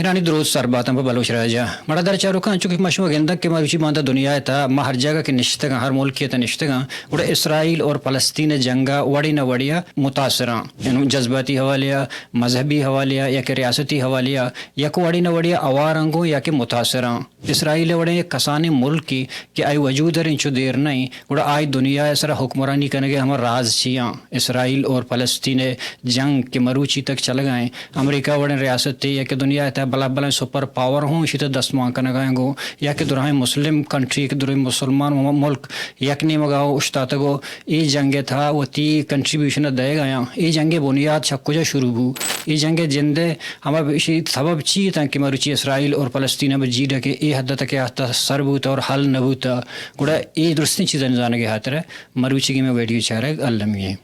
گرانی دروت سر باتاں پہ بلوچ راج ءَ۔ مڑادار چاروکاں، انچو کہ ما شما گنداں کہ مروچی باندا دنیا ءِ تہا ما ہر جاگہ کہ نشتگاں، ہر ملکے ءِ تہا نشتگاں، گڑا اسرائیل اور فلسطین ءِ جنگ ءَ وڑے نہ وڑے ءَ متاثر آں۔ یعنی جذباتی حوالے ءَ، مذہبی حوالے ءَ یا کہ ریاستی حوالے ءَ یک وڑے نہ وڑے ءَ اوار آں گوں یا کہ متاثر آں۔ اسرائیل ءِ وڑیں یک کسانیں ملکے کہ آئی وجود ءَ انچو دیر نہ ایں، گڑا آئی دنیا ءِ سرا حکمرانی کنگ ءِ ہما راز چی آں؟ اسرائیل اور فلسطین ءِ جنگ کہ مروچی تک چلگا ایں، امریکہ وڑیں ریاستے یا کہ دنیا ءِ تہا بلاہ بلاہیں سپر پاور ہوں ایشی تہا دست مان کنگا ایں گوں، یا کہ دراہیں مسلم کنٹری کہ دراہیں مسلمان ملک یک نیمگا اوشتاتگو اے جنگ ءِ تہا وتی کنٹریبیوشن ءَ دئیگا ایں۔ اے جنگ ءِ بنیاد چہ کجا شروع بو؟ اے جنگ ءِ جند ءِ ہما ایشی سبب چی اتاں کہ مروچی اسرائیل اور فلسطین ءَ جی ڈ ءَ کہ اے حد ءَ تک آہتہ سر بوتہ اور حل نہ بوتہ؟ گڑا اے درستیں چیزانی زانگ ءِ ہاترا مروچیگیں مئے ویڈیو چارگ المی ایں۔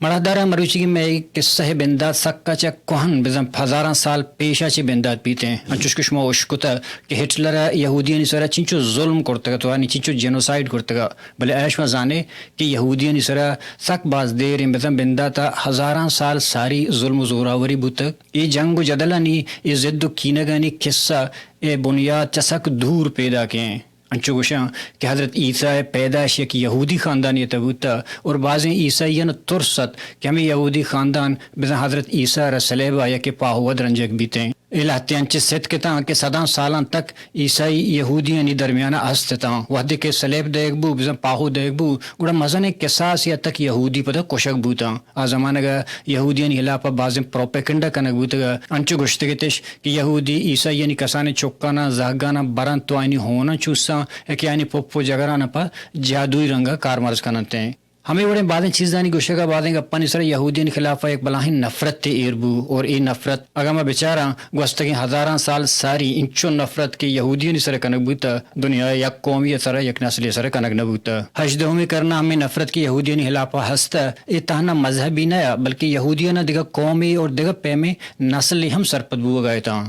مڑاہداراں، مروچیگیں مئے قصہ ءِ بندات سکا چہ کوہن بزاں ہزاراں سال پیشا چہ بندات بیتیں۔ انچوش کہ شما اشکتہ کہ ہٹلر ءَ یہودیانی سرا چنچو ظلم کرتگ ات، یعنی چنچو جینوسائیڈ کرتگ ات، بلے آ شما زانے کہ یہودیانی سرا سک باز دیریں بزاں بنداتا ہزاراں سال ساری ظلم و زوراوری بوتگ۔ اے جنگ و جدلانی، اے زد و کینگانی قصہ ءِ بنیاد چہ سک دور پیداک ایں۔ انچو گوشاں کہ حضرت عیسیٰ ءِ پیدائش یک یہودی خاندانی ءِ تہ بوتہ اور بازیں عیسائیاں ترس ات کہ ہمے یہودی خاندان بزاں حضرت عیسیٰ ءَ را صلیب ءَ یا کہ پاہو ءَ درنجگ بیتیں۔ اے لہتے انچیں ستک اتاں کہ صداں سالاں تک عیسائی یہودیانی درمیان ءَ ہست اتاں۔ وہدے کہ صلیب دئیگ بو، بزاں پاہو دئیگ بو، گڑا مزنیں قصاص یا تک یہودی پدا کشگ بوتاں۔ آ زمانگ ءَ یہودیانی ہلاپ ءَ بازیں پروپیگنڈا کنگ بوتگ ءُ انچو گوشتگ اتش کہ یہودی عیسائیانی کسانیں چکاناں زہگاناں برنت ءُ آیانی ہوناں چوساں، کہ آیانی پپ ءُ جگراناں پہ جادوئی رنگ ءَ کارمرز کننت ایں۔ ہمے وڑیں بازیں چیزانی گوشگ ءَ، بازیں گپانی سر ءَ یہودیانی خلاف ءَ یک بلاہیں نفرتے ایر بو اور اے نفرت اگاں ما بچاراں گوستگیں ہزاراں سال ساری انچو نفرت کہ یہودیانی سر ءَ کنگ بوتہ، دنیا ءِ یک قومے ءِ سر ءَ، یک نسلے ءِ سر ءَ کنگ نہ بوتہ۔ ہژدہمی کرن ءَ ہمے نفرت کہ یہودیانی ہلاپ ءَ ہستہ، اے تہنا مذہبی نہ ات، بلکہ یہودیان ءَ دگہ قومے اور دگہ پیمیں نسلے ہم سرپد بوگ ءَ اتاں۔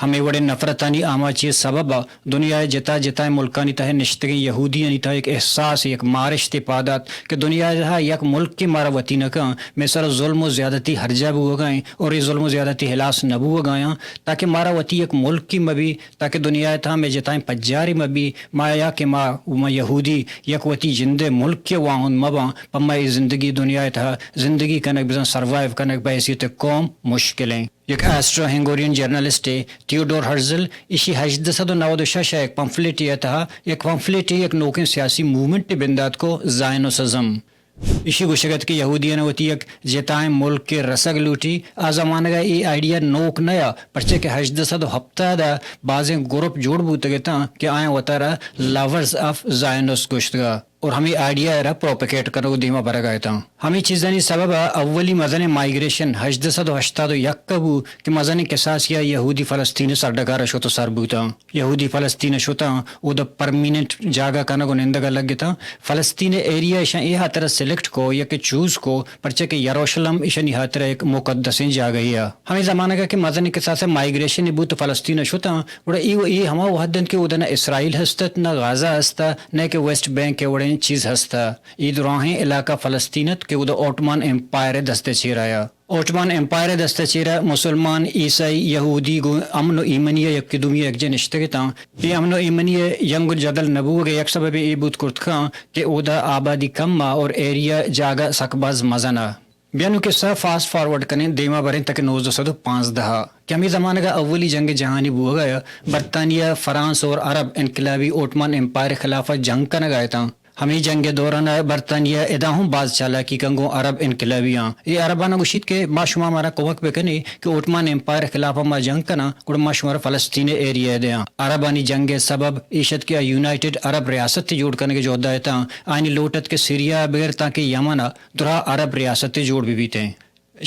ہمے وڑیں نفرتانی آماچی ءِ سبب ءَ دنیا ءِ جتا جتائیں ملکانی تہ ءَ نشتگیں یہودیانی تہ ءَ یک احساسے، یک مارشتے پاد ات کہ دنیا ءِ تہ ءَ یک ملکے مارا وتی نہ کن، مئے سر ءَ ظلم ءُ زیادتی ہرجاہ بوگ ءَ ایں اور اے ظلم ءُ زیادتی ہلاس نہ بوگ ءَ آں، تاکہ مارا وتی یک ملکے مہ بی، تاکہ دنیا ءِ تہ ءَ مئے جتائیں پجارے مہ بی، ما یا کہ ما، ما یہودی یک وتی جند ءِ ملک ءِ واہند مہ باں، پہ ما اے زندگی، دنیا ءِ تہ ءَ زندگی کنگ، بزاں سروائیو کنگ بحیثیت قوم مشکل ایں۔ یک آسٹرو ہنگورین جرنلسٹے تھیوڈور ہرزل، ایشی ہژدہ سد ءُ نود ءُ شش ءَ یک پمفلٹے ءِ تہ ءَ، یک پمفلٹے یک نوکیں سیاسی موومنٹے بندات کو، زائنوسزم۔ ایشی گوشگ ات کہ یہودیان ءَ وتی یک جتائیں ملکے رسگ لوٹی۔ آ زمانگ ءَ اے آئیڈیا نوک نہ ات، پرچہ کہ ہژدہ سد ءُ ہپتاد ءَ بازیں گروپ جوڑ بوتگ اتاں کہ آیاں وتارا لورز آف زائنوس گوشتگ ات۔ اور ہمے آئیڈیا ءَ را پروپیگیٹ کنگ ءُ دیما برگ ءَ اتاں۔ ہمے چیزانی سبب ءَ اولی مزنیں مائیگریشن ہژدہ سد ءُ ہشتاد ءُ یک ءَ بو کہ مزنیں کساسے ءَ یہودی فلسطین ءِ سرڈگار ءَ شت ءُ سر بوتاں۔ یہودی فلسطین ءَ شتاں، اودا پرمیننٹ جاگہ کنگ ءُ نندگ ءَ لگ اتاں۔ فلسطین ءِ ایریا اشاں اے ہاترا سلیکٹ کو یا کہ چوز کو، پرچہ کہ یروشلم اشانی ہاترا یک مقدسیں جاگہے ءَ۔ ہمے زمانگ ءَ کہ مزنیں کساس ءَ مائیگریشن بوت ءُ فلسطین ءَ شتاں، گڑا اے، اے ہما وہد انت کہ اودا نہ اسرائیل ہست ات، نہ غازہ ہست ات، نہ کہ ویسٹ بینک ءِ وڑیں چیز ہست ات۔ اے دراہیں علاقہ فلسطین ات کہ اودا اوٹمان ایمپائر ءِ دست ءِ چیرا ات۔ اوٹمان ایمپائر ءِ دست ءِ چیرا مسلمان، عیسائی، یہودی گوں امن ءُ ایمنی ءَ یکے دومی ءَ یکجاہ نشتگ اتاں۔ اے امن ءُ ایمنی ءِ جنگ ءُ جدل نہ بوگ ءِ یک سببے اے بوت کرت کاں کہ اودا آبادی کم ات اور ایریا، جاگہ سک باز مزن ات۔ بیا نوں قصہ ءَ فاسٹ فارورڈ کنیں، دیما بریں تک نوزدہ سد ءُ پانزدہ ءَ کہ ہمے زمانگ ءَ اولی جنگ جہانی بوگ ءَ ات۔ برطانیہ، فرانس اور عرب انقلابی اوٹمان ایمپائر ءِ خلاف ءَ جنگ کنگ ءَ اتاں۔ ہمے جنگ ءِ دوران ءَ برطانیہ ادا ہم باز چالاکی کن گوں عرب انقلابیاں۔ اے عرباناں گوشیت کہ ما شما مارا کمک بہ کنے کہ اوٹمان ایمپائر ءِ خلاف ءَ ما جنگ کناں، گڑا ما شمارا فلسطین ءِ ایریا ءَ دیاں۔ عربانی جنگ ءِ سبب ایش ات کہ آ یونائیٹڈ عرب ریاستے جوڑ کنگ ءِ جہد ءَ اتاں۔ آیانی لوٹ ات کہ سیریا ءَ بگر تاں کہ یمن ءَ درا عرب ریاستے جوڑ بہ بیتیں۔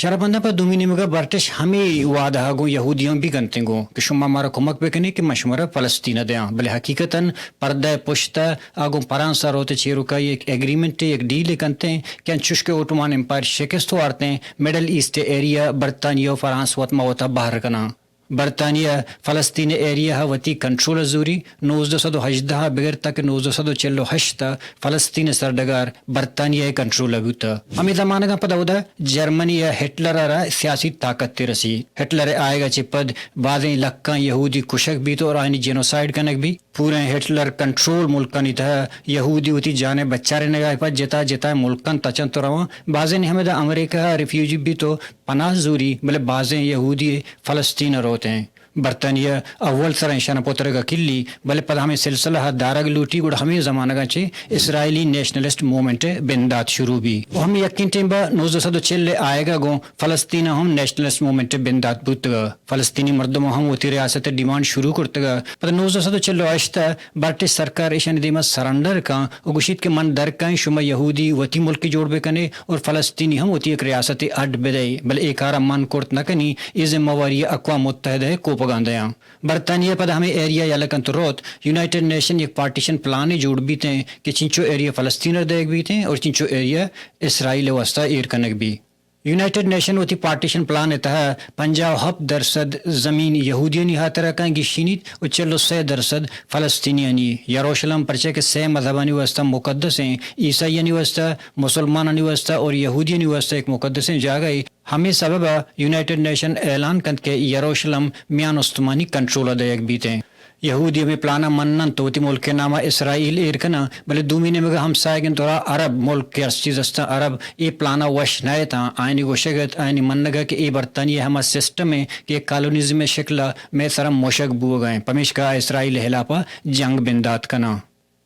شرپمنداں، پہ دومی نیمگ ءَ برٹش ہمے وعدہ ءَ گوں یہودیاں بی کنتیں گوں کہ شما مارا کمک بہ کنے کہ ما شمارا فلسطین ءَ دیاں، بلے حقیقتاً پردہ ءِ پشت ءَ آ گوں فرانس ءَ روت ءُ چیروکائی ءَ یک ایگریمنٹے، یک ڈیلے کنتیں کہ انچوش کہ اوٹومان ایمپائر شکست وارتیں، مڈل ایسٹ ءِ ایریا برطانیہ ءُ فرانس وت ما وتا بہر کناں۔ برطانیہ فلسطین ءِ ایریا ءَ وتی کنٹرول ءَ زوری، نوزدہ سد ءُ ہژدہ ءَ بگر تاں کہ نوزدہ سد ءُ چل ءُ ہشت ءَ فلسطین ءِ سرڈگار برطانیہ ءِ کنٹرول ءَ بوت۔ ہمے زمانگ ءَ پد اودا جرمنی ءَ ہٹلر ءَ را سیاسی طاقتے رسی۔ ہٹلر ءِ آیگ ءَ چہ پد بازیں لکاں یہودی کشگ بیت اور آیانی جینوسائیڈ کنگ بیت۔ پوریں ہٹلر کنٹرول ملکانی تہ ءَ یہودی وتی جان ءِ بچارینگ ءَ پد جتا جتائیں ملکاں تچنت ءُ رواں۔ بازینے ہمدا امریکہ ءَ ریفیوجی بیت ءُ پناہ زوری، بلے بازیں یہودی فلسطین ءَ روتیں۔ برطانیہ اول سرا ایشاناں پترگ ءَ کلی، بلے پدا ہمے سلسلہ ءَ دارگ لوٹی، گڑا ہمے زمانگ ءَ چہ اسرائیلی نیشنلسٹ موومنٹ ءِ بندات شروع بی۔ ءُ ہمے یکیں ٹیم ءَ نوزدہ سد ءُ چل ءِ آیگ ءَ گوں فلسطین ءَ ہم نیشنلسٹ موومنٹ ءِ بندات بوتگ۔ فلسطینی مردماں ہم وتی ریاست ءِ ڈیمانڈ شروع کرتگ۔ پدا نوزدہ سد ءُ چل ءُ ہشت ءَ برٹش سرکار ایشانی دیم ءَ سرنڈر کن ءُ گوشیت کہ من درکائیں، شما یہودی وتی ملکے جوڑ بہ کنے اور فلسطینی ہم وتی یک ریاستے اڈ بدئے، بلے اے کار ءَ من کرت نہ کنی، اے ذمہ واری ءَ اقوام متحدہ ءِ کوپگاں دیاں۔ برطانیہ پدا ہمے ایریا یلہ کنت ءُ روت۔ یونائیٹڈ نیشن یک پارٹیشن پلانے جوڑ بیتیں کہ چنچو ایریا فلسطین ءَ دئیگ بیتیں اور چنچو ایریا اسرائیل ءِ واسطہ ایر کنگ بی۔ یونائیٹڈ نیشن وتی پارٹیشن پلان ءِ تہ ءَ پنجاہ ءُ ہپت درسد زمین یہودیانی ہاترا کن گیشینیت ءُ چل ءُ سئے درسد فلسطینیانی۔ یروشلم پرچہ کہ سئے مذہبانی واسطہ مقدس ایں، عیسائیانی واسطہ، مسلمانانی واسطہ اور یہودیانی واسطہ یک مقدسیں جاگہے، ہمے سبب ءَ یونائیٹڈ نیشن اعلان کنت کہ یروشلم میان استمانی کنٹرول ءَ دئیگ بیتیں۔ یہودی ہمے پلان ءَ مننت ءُ وتی ملک ءِ نام ءَ اسرائیل ایر کناں، بلے دومی نیمگ ءَ ہمساہگیں درا عرب ملک کہ ہر چیز استاں، عرب اے پلان ءَ وش نہ اتاں۔ آیانی گوشگ ات، آیانی منگ ءَ کہ اے برطانیہ ءِ ہما سسٹم ایں کہ یک کالونزم ءِ شکل ءَ مئے سرا مشگ بوگ ءَ ایں، پمیشکا اسرائیل ءِ ہلاپ ءَ جنگ بندات کناں۔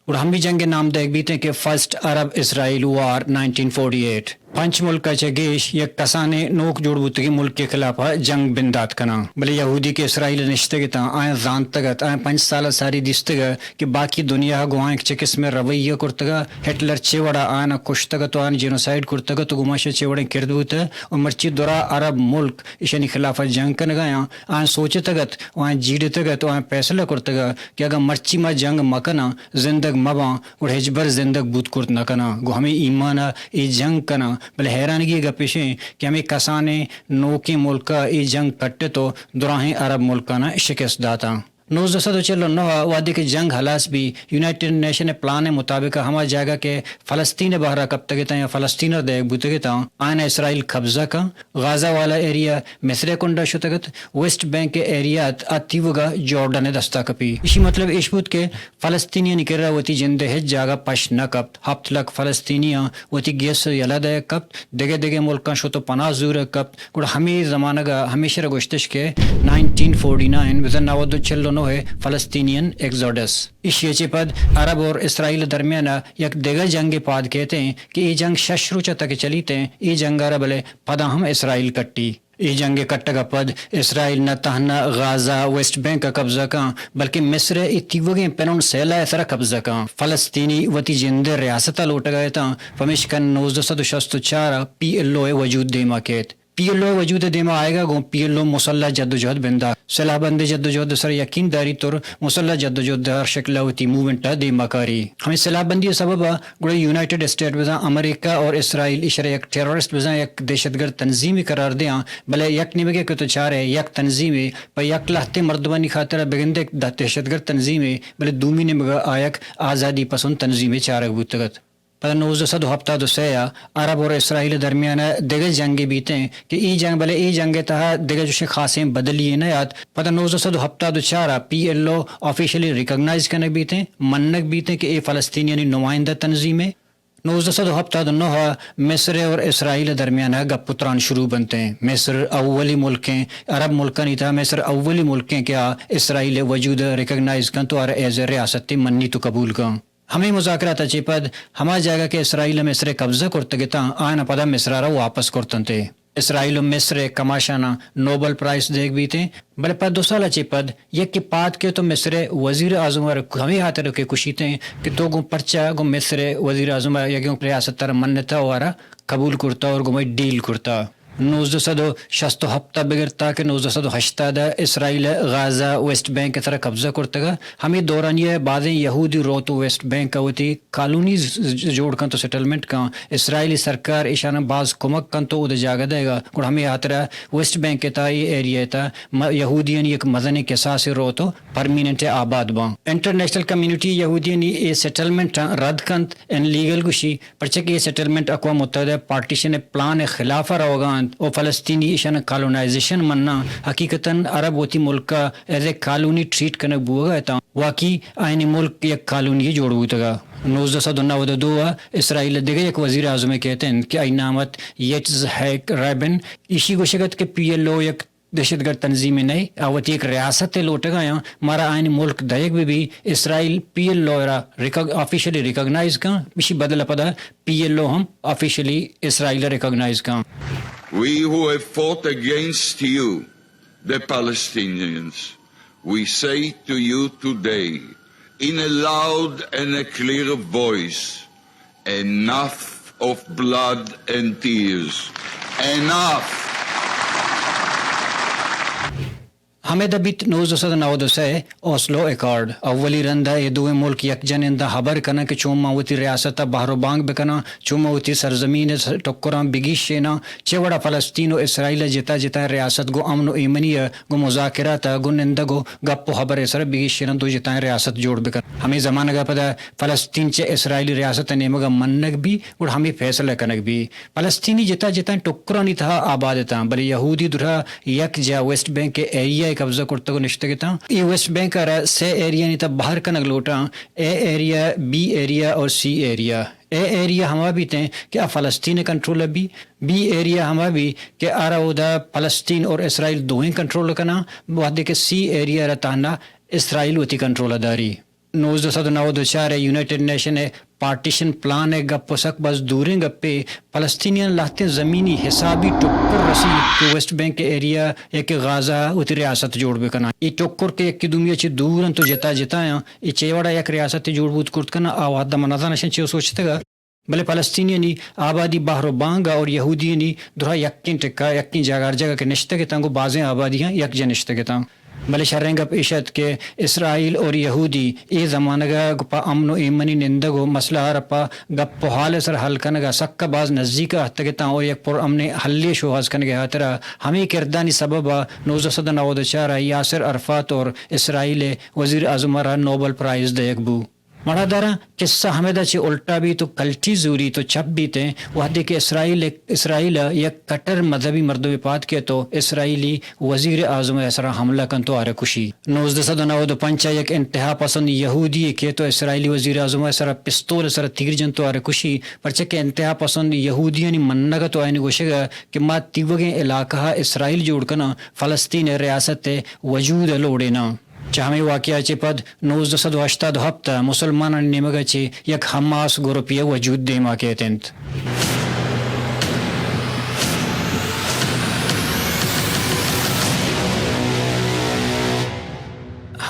گڑا ہمے جنگ ءِ نام دئیگ بیتیں کہ فرسٹ عرب اسرائیل وار نائنٹین فورٹی ایٹ۔ پنچ ملک ءَ چہ گیش یک کسانیں نوک جوڑ بوتگیں ملکے ءِ خلاف ءَ جنگ بندات کناں۔ بلے یہودی کہ اسرائیل ءَ نشتگ اتاں، آیاں زانتگ ات، آیاں پنچ سال ءَ ساری دیستگ ات کہ باقی دنیا ءَ گوں آیاں چہ قسمیں رویہ کرتگ ءُ ہٹلر چے وڑ ءَ آیاں کشتگ ات ءُ آیاں جینوسائیڈ کرتگ ات ءُ گماشا چے وڑیں کرد بوتگ ءُ مرچی درا عرب ملک ایشانی خلاف ءَ جنگ کنگ ءَ آیاں۔ آیاں سوچتگ ات ءُ آیاں جیڑتگ ات ءُ آیاں پیسلہ کرتگ ات کہ اگاں مرچی ما جنگ مہ کناں، زندگ مہ باں، گڑا ہچبر زندگ بوت کرت نہ کناں۔ گوں ہمے ایمان ءَ اے جنگ کناں، بلے حیرانگی ءِ گپ ایش ایں کہ ہمے کسانیں نوکیں ملک ءَ اے جنگ کٹت ءُ دراہیں عرب ملکاناں شکست داتاں۔ نوزدہ سد ءُ چل ءُ نہ ءَ وہدے کہ جنگ ہلاس بی، یونائیٹڈ نیشن ءِ پلان ءِ مطابق ءَ ہما جاگہ کہ فلسطین ءِ بہر ءَ کپتگ اتاں یا فلسطین ءَ دئیگ بوتگ اتاں، آیاں اسرائیل قبضہ کن، غازہ والا ایریا مصر ءِ کنڈ ءَ شتگ ات، ویسٹ بینک ءِ ایریا ات، آ تیوگا جارڈن ءِ دستا کپی۔ ایشی مطلب ایش بوت کہ فلسطینیانی کرا وتی جند ءِ ہچ جاگہ پش نہ کپت۔ ہپت لکھ فلسطینیاں وتی گیس یلہ دئیگ کپت، دگہ دگہ ملکاں شت ءُ پناہ زورگ کپت۔ گڑا ہمے زمانگ ءَ ہمیشرا گوشتش کہ نائنٹین فورٹی نائن، بزاں نود ءُ چل ءُ نہ ءِ فلسطینین ایگزوڈس۔ ایشی ءَ چہ پد عرب اور اسرائیل ءِ درمیان ءَ یک دگہ جنگے پاد کیت ایں کہ اے جنگ شش روچ ءَ تک چلیت ایں۔ اے جنگ ءَ را بلے پدا ہم اسرائیل کٹی۔ اے جنگ ءِ کٹگ ءَ پد اسرائیل نہ تہنا غازہ، ویسٹ بینک ءَ قبضہ کن، بلکیں مصر ءِ اے تیوگیں پینونسیلا ءِ سرا قبضہ کن۔ فلسطینی وتی جند ءِ ریاست ءَ لوٹگ ءَ اتاں، پمیشکا نوزدہ سد ءُ شست ءُ چار ءَ پی ایل او ءِ وجود دیما کیت۔ پی ایل او ءِ وجود ءِ دیما آیگ ءَ گوں پی ایل او مسلح جدوجہد بندات، سلاہ بندیں جدوجہد ءِ سرا یقین داریت اور مسلح جدوجہد ءِ ہر شکل ءَ وتی موومنٹ ءَ دیما کاری۔ ہمے سلاہ بندی ءِ سبب ءَ گڑا یونائیٹڈ اسٹیٹ بزاں امریکہ اور اسرائیل ایشرا یک ٹیررسٹ بزاں یک دہشت گرد تنظیمے قرار دیاں، بلے یک نیمگے کہ تو چارئے یک تنظیمے پہ یک لہتے مردمانی خاطر ءَ بگندے یک دہ-، دہشت گرد تنظیمے، بلے دومی نیمگ ءَ آ یک آزادی پسند تنظیمے چارگ بوتگ ات۔ پدا نوزدہ سد ءُ ہپتاد ءُ سئے ءَ عرب اور اسرائیل ءِ درمیان ءَ دگہ جنگے بیتیں کہ اے جنگ، بلے اے جنگ ءِ تہا دگہ چوشیں خاصیں بدلی یے نہ یات۔ پدا نوزدہ سد ءُ ہپتاد ءُ چار ءَ P L O officially recognise کنگ بیتیں، منگ بیتیں کہ اے فلسطینیانی نمائندہ تنظیمے۔ نوزدہ سد ءُ ہپتاد ءُ نہ ءَ مصر اور اسرائیل ءِ درمیان ءَ گپ ءُ تران شروع بنتیں۔ مصر اولی ملکیں، عرب ملکانی تہا مصر اولی ملکیں کہ آ اسرائیل ءِ وجود ءَ ریکگنائز کنت ءُ آ را ایز اے ریاستے منیت ءُ قبول کنت۔ ہمے مذاکرات ءَ چہ پد ہما جاگہ کہ اسرائیل ءَ مصر ءِ قبضہ کرتگ اتاں، آیاں پدا مصر ءَ را واپس کرتنت۔ اسرائیل ءُ مصر ءِ کماشاناں نوبل پرائز دیگ بیتیں، بلے پہ دو سال ءَ چہ پد یکے پاد کیت ءُ مصر ءِ وزیر اعظم ءَ را ہمے ہاتر ءَ کہ کشیتیں کہ تو گوں پرچا گوں مصر ءِ وزیر اعظم ءَ یک ریاست ءَ را منتہ ءُ آ را قبول کرتہ اور گوں مئے ڈیل کرتہ۔ نوزدہ سد ءُ شست ءُ ہپت ءَ بگر تاکہ نوزدہ سد ءُ ہشتاد ءَ اسرائیل ءَ غازہ، ویسٹ بینک ءِ سرا قبضہ کرتگ ءُ ہمے دورانی ءَ بازیں یہودی روت ءُ ویسٹ بینک ءَ وتی کالونیز جوڑ کنت ءُ سیٹلمنٹ کنت۔ اسرائیلی سرکار ایشاناں باز کمک کنت ءُ اود ءَ جاگہ دئیگ ءَ۔ گڑا ہمے ہاترا ویسٹ بینک ءِ تہا اے ایریا ءِ تہا م-، یہودیانی یک مزنیں کساسے روت ءُ پرمیننٹ ءَ آباد باں۔ انٹرنیشنل کمیونٹی یہودیانی اے سیٹلمنٹاں رد کنت، انلیگل گوشی، پرچا کہ اے سیٹلمنٹ اقوام متحدہ ءِ پارٹیشن ءِ پلان ءِ خلاف ءَ روگ ءَ انت ءُ فلسطینی ایشاناں کالونائزیشن مناں۔ حقیقتاً عرب وتی ملک ءَ ایز اے کالونی ٹریٹ کنگ بوگ ءَ اتاں، واقعی آیانی ملک یک کالونی جوڑ بوتگ ءَ۔ نوزدہ سد ءُ نود ءُ دو ءَ اسرائیل ءَ دگہ یک وزیر اعظمے کیت انت کہ آئی نام ات یچز ہیک ریبن۔ ایشی گوشگ ات کہ پی ایل او یک دہشت گرد تنظیمے نہ، آ وتی یک ریاستے لوٹگ ءَ آں، مارا آیانی ملک دئیگ بہ بی، اسرائیل پی ایل او ءَ را ریکگ-، آفیشلی ریکگنائز کن، ایشی بدل ءَ پدا پی ایل او ہم آفیشلی اسرائیل ءَ ریکگنائز کن۔ We who have fought against you, the Palestinians, we say to you today, in a loud and a clear voice, enough of blood and tears. Enough! ہمدا بیت نوزدہ سد نود ءُ سئے اوسلو ایکارڈ۔ اولی رند ءَ اے دوئیں ملک یکجا ننداں ہبر کناں کہ چون ما وتی ریاست ءَ بہر ءُ بانگ بکناں، چون ما وتی سرزمین ءِ ٹکراں بگیشیناں، چے وڑا فلسطین ءُ اسرائیل ءِ جتا جتائیں ریاست گوں امن ءُ ایمنی ءَ گوں مذاکرات ءَ گوں نندگ ءُ گپ ءُ ہبر ءِ سرا بگیشیناں، دو جتائیں ریاست جوڑ بکن۔ ہمے زمانگ ءَ پدا فلسطین چہ اسرائیلی ریاست ءِ نیمگ ءَ منگ بی، گڑا ہمے فیصلہ کنگ بی۔ فلسطینی جتا جتائیں ٹکرانی تہا آباد اتاں، بلے یہودی درا یک جاہ ویسٹ بینک ءِ ایریا ءَ قبضہ کرتگ ءُ نشتگ اتاں۔ اے ویسٹ بینک ءَ را سے ایریانی تہا بہر کنگ لوٹاں، اے ایریا، بی ایریا اور سی ایریا۔ اے ایریا ہما بیتیں کہ آ فلسطین ءِ کنٹرول ءَ بی، بی ایریا ہما بی کہ آ را اودا فلسطین اور اسرائیل دوئیں کنٹرول کناں، وہدے کہ سی ایریا را تہنا اسرائیل وتی کنٹرول ءَ داری۔ نوزدہ سد ءُ نود ءُ چار ءِ یونائیٹڈ نیشن ءِ پارٹیشن پلان ءِ گپ ءُ سک باز دوریں گپے، فلسطینیاں لہتیں زمینی حسابی ٹکر رسی کہ ویسٹ بینک ءِ ایریا یا کہ غازہ ءَ وتی ریاست جوڑ بکناں۔ اے ٹکر کہ یکے دومی ءَ چہ دور انت ءُ جتا جتا آں، اے چے وڑا یک ریاستے جوڑ بوت کرت کناں، آ وہد ءَ من نزاناں اشاں چے سوچتگ ءَ۔ بلے فلسطینیانی آبادی بہر ءُ بانگ ءَ اور یہودیانی درا یکیں ٹکا، یکیں جاگہ، ہر جاگہ کہ نشتگ اتاں، گوں بازیں آبادیاں یکجا نشتگ اتاں۔ بلے شریں گپ ایش ات کہ اسرائیل اور یہودی اے زمانگ ءَ پہ امن ءُ ایمنی نندگ ءُ مسئلہ ءَ را پہ گپ ءُ حال ءِ سر حل کنگ ءَ سک ءَ باز نزیک ءَ اتکگ اتاں اور یک پرامنیں حلے شوہاز کنگ ءِ ہاترا ہمے کردانی سبب ءَ نوزدہ سد ءُ نود ءُ چار ءَ یاسر عرفات اور اسرائیل ءِ وزیر اعظم ءَ را نوبل پرائز دئیگ بو۔ مڑاداراں، قصہ ہمدا چہ الٹا بیت ءُ کلٹی زوریت ءُ چپ بیت ایں، وہدے کہ اسرائیل، اسرائیل ءَ یک کٹر مذہبی مردمے پاد کیت ءُ اسرائیلی وزیر اعظم ءِ سرا حملہ کنت ءُ آ را کشی۔ نوزدہ سد ءُ نود ءُ پنچ ءَ یک انتہا پسند یہودی یے کیت ءُ اسرائیلی وزیر اعظم ءِ سرا پستول ءِ سرا تیر جنت ءُ آ را کشی، پرچا کہ انتہا پسند یہودیانی منگ ات ءُ آیانی گوشگ ءَ کہ ما تیوگیں علاقہ ءَ اسرائیل جوڑ کناں، فلسطین ءِ ریاست ءِ وجود ءَ لوڑیناں۔ چہ ہمے واقعہ ءَ چہ پد نوزدہ سد ءُ ہشتاد ءُ ہپت ءَ مسلمانانی نیمگ ءَ چہ یک حماس گروپے ءِ وجود دیما کیت انت۔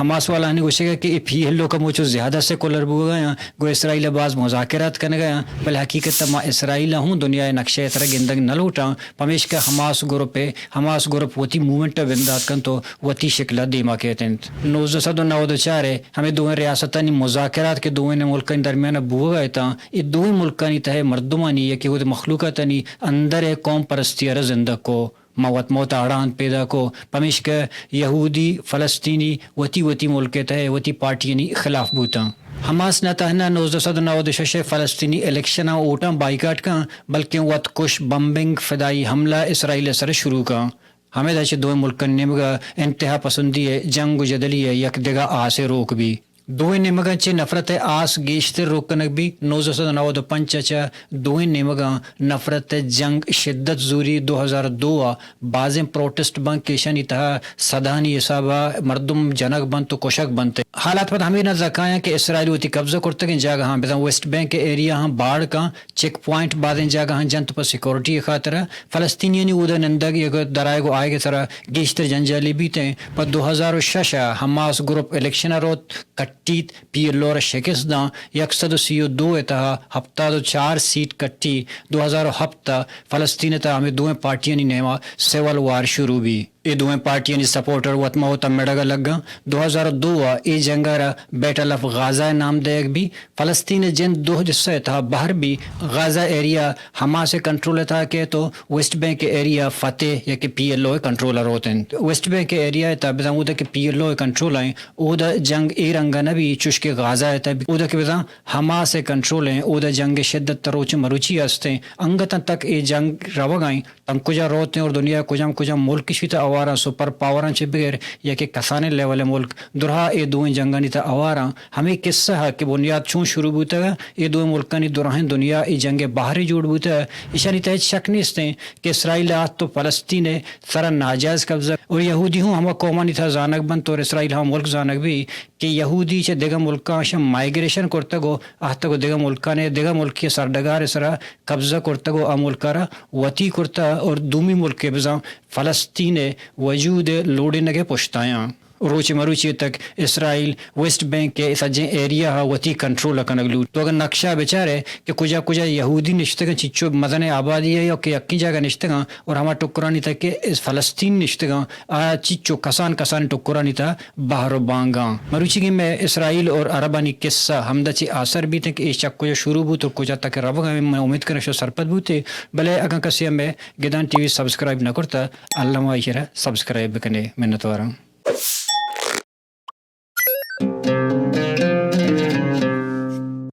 حماس والاہانی گوشگ ءَ کہ اے پی ایل او کمو چو زیادہ سیکولر بوگ ءَ آں، گوں اسرائیل ءَ باز مذاکرات کنگ ءَ آں، بلے حقیقت ءَ ما اسرائیل ءَ ہوں دنیا ءِ نقشہ ءِ ترا گندگ نہ لوٹاں، پمیشکا حماس گروپ ءِ، حماس گروپ وتی موومنٹ ءَ بندات کنت ءُ وتی شکل ءَ دیما کیت انت۔ نوزدہ سد ءُ نود ءُ چار ءِ ہمے دوئیں ریاستانی مذاکرات کہ دوئیں ملکانی درمیان ءَ بوگ ءَ اتاں، اے دوئیں ملکانی تہ ءِ مردمانی یا کہ وتی مخلوقاتانی اندر ءِ قوم پرستی ءَ را زندگ کو۔ ما وت موت ءَ اڑاند پیدا کو، پمیشکہ یہودی، فلسطینی وتی وتی ملک ءِ تہ ءَ وتی پارٹیانی خلاف بوتاں۔ حماس نہ تہنا نوزدہ سد ءُ نود ءُ شش ءِ فلسطینی الیکشناں، ووٹاں بائیکاٹ کن، بلکیں وت کش، بمبنگ، فدائی حملہ اسرائیل ءِ سر ءَ شروع کن۔ ہمدا چہ دوئیں ملکانی نیمگ ءَ انتہا پسندی ءِ جنگ ءُ جدلی ءِ یک دگہ آسے روک بی۔ دوئیں نیمگاں چہ نفرت ءِ آس گیشتر روک کنگ بیت۔ نوزدہ سد ءُ نود ءُ پنچ ءَ چہ دوئیں نیمگاں نفرت ءِ جنگ شدت زوری۔ دو ہزار دو ءَ بازیں پروٹسٹ بنت کہ ایشانی تہا سدانی حساب ءَ مردم جنگ بنت ءُ کشگ بنت۔ حالات پد ہمے نز ءَ کایاں کہ اسرائیل وتی قبضہ کرتگیں جاگہاں بزاں ویسٹ بینک ءِ ایریاہاں باڑ کاں، چیک پوائنٹ بازیں جاگہاں جنت پہ سیکورٹی ءِ خاطر ءَ۔ فلسطینیانی اودا نندگ یک درآیگ ءُ آیگ ءِ سرا گیشتر جنجالی بیت ایں۔ پہ دو ہزار ءُ شش ءَ حماس گروپ الیکشن ءَ روت، کٹیت، پی ایل او ءَ را شکست داں، یک سد ءُ سی ءُ دو ءِ تہا ہپتاد ءُ چار سیٹ کٹی۔ دو ہزار ءُ ہپت ءَ فلسطین ءِ تہا ہمے دوئیں پارٹیانی نیما سول وار شروع بی۔ اے دوئیں پارٹیانی سپورٹر وت ماں وتا مڑگ ءَ لگاں۔ دو ہزار ءُ دو ءَ اے جنگ ءَ را بیٹل آف غازہ ءِ نام دئیگ بی۔ فلسطین ءِ جند دو حصہ ءِ تہا بہر بی۔ غازہ ایریا حماس ءِ کنٹرول ءِ تہا کیت ءُ ویسٹ بینک ایریا فتح یا کہ پی ایل او ءِ کنٹرول ءَ روت انت۔ ویسٹ بینک ایریا ءِ تہا بزاں اودا کہ پی ایل او ءِ کنٹرول ءَ انت، اودا جنگ اے رنگ ءَ نہ بی چوش کہ غازہ ءِ تہا بی۔ اودا کہ بزاں حماس ءِ کنٹرول ءَ انت، اودا جنگ ءِ شدت تا روچ مروچی است انت۔ انگتاں تک اے جنگ روگ ءَ انت۔ تنک کجا روت انت اور دنیا ءِ کجام کجام ملک ایشی تہا ہوار انت، سپر پاوراں چہ بغیر یا کہ کسانیں لیول ءِ ملک درہا اے دوئیں جنگانی تہا ہوار انت۔ ہمے قصہ ءَ کہ بنیاد چون شروع بوتگ ءَ، اے دوئیں ملکانی دراہیں دنیا اے جنگ ءِ بہرے جوڑ بوتگ ءَ۔ ایشانی تہا ہچ شک نیست انت کہ اسرائیل ءَ آتک تو فلسطین ءِ سرا ناجائز قبضہ اور یہودی ہوں ہما قومانی تہا زانگ بنت اور اسرائیل ہما ملک زانگ بی کہ یہودی چہ دگہ ملکاں اشاں مائیگریشن کرتگ ءُ آتک ءُ دگہ ملکانی، دگہ ملکی سرڈگار ءِ سرا قبضہ کرتگ ءُ آ ملک ءَ را وتی کرتہ اور دومی ملکے بزاں فلسطین ءِ وجود ءِ لوڑینگ ءِ پشتایاں۔ روچ مروچی تک اسرائیل ویسٹ بینک ءِ سجیں ایریا ءَ وتی کنٹرول ءَ کنگ لوٹ۔ تو اگر نقشہ بچارے کہ کجا کجا یہودی نشتگاں، چچو مزنیں آبادی ءَ یا کہ یکیں جاگہ نشتگاں اور ہما ٹکرانی تک کہ فلسطین نشتگاں، آ چچو کسان کسان ٹکرانی تہا بہر ءُ بانگاں۔ مروچیگیں مئے اسرائیل اور عربانی قصہ ہمدا چہ آسر بیت کہ اے چہ کجا شروع بوت اور کجا تک روگ ءَ انت۔ من امید کناں شما سرپد بوتے، بلے اگاں کسے ءَ مئے گدان ٹی وی سبسکرائب نہ کرتہ، الم ایشی ءَ را سبسکرائب بکنے۔ منتواراں۔